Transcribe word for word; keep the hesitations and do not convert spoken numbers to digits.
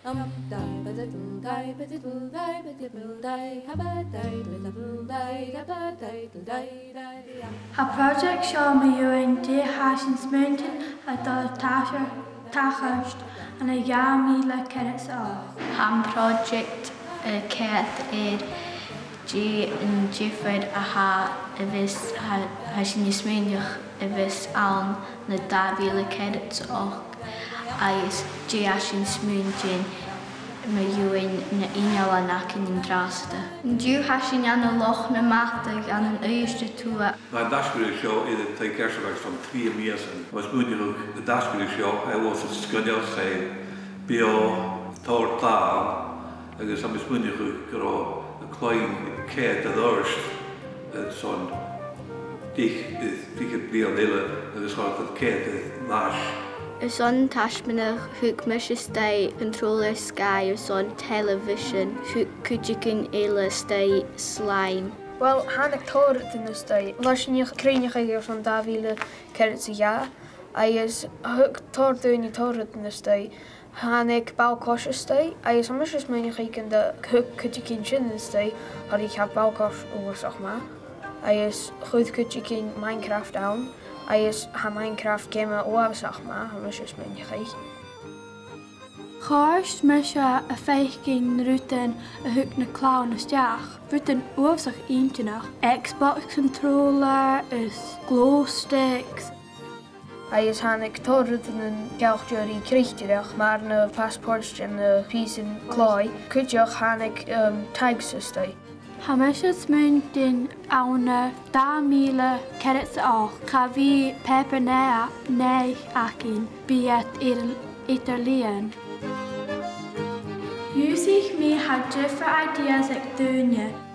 Tha pròiseact seo mu dheidhinn dè tha sinn a' smaoineachadh a tha dol a thachairt ann an dà mhìle ceithir 's a h-ochd. Tha am pròiseact a' coimhead air dè an diofar a tha, a bhios, tha, tha sinn a' smaoineachadh a bhios ann an dà mhìle ceithir 's a h-ochd, agus dè tha sinn a' smaoineachadh mu dheidhinn na h-innealan againn an-dràsta. An-diugh tha sinn ann an Loch nam Madadh ann an Uibhist a Tuath. Tha an taisbeanadh seo air an taigh-chairteachais son trì mìosan. Tha mi a' smaoineachadh gun do thaisbeanadh seo, eh, uabhasach sgoinneil, 's e beò tòrr dàil, agus tha mi a' smaoineachadh gun robh a' chloinn ceart air adhart, eh, son deich, eh, fichead bliadhna eile agus cha robh iad ceart air ais. Airson an taisbeanaidh, thug mise a-staigh controller Sky airson television, thug cuideigin eile a-staigh slime. Uill, thàinig tòrr rudan a-staigh. Bha sinn a' cruinneachadh airson dà mhìle ceithir 's a dhà, agus thug tòrr dhaoine tòrr rudan a-staigh. Thàinig ball-coise a-staigh, agus tha mise a' smaoineachadh gun do thug cuideigin sin a-staigh, thoir e ball-coise uabhasach math, agus chuir cuideigin Minecraft ann, agus tha Minecraft geama uabhasach math, tha mise a' smaoineachadh. Chòrd mise a' faicinn na rudan a thug na cloinn a-steach, rudan uabhasach inntinneach, Xbox controller is glow sticks. Agus thàinig tòrr rudan ceangailte ri croitearachd, mar na passports, na pìosan clò. Cuideachd thàinig, um, tags a-staigh. Tha mise a' smaoineachadh ann an dà mhìle ceithir 's a h-ochd, cha bhi pàipear-naidh, naidh againn, bidh iad eadar-, eadar-lìon. Dh'ionnsaich mi tha diofar ideas aig daoine.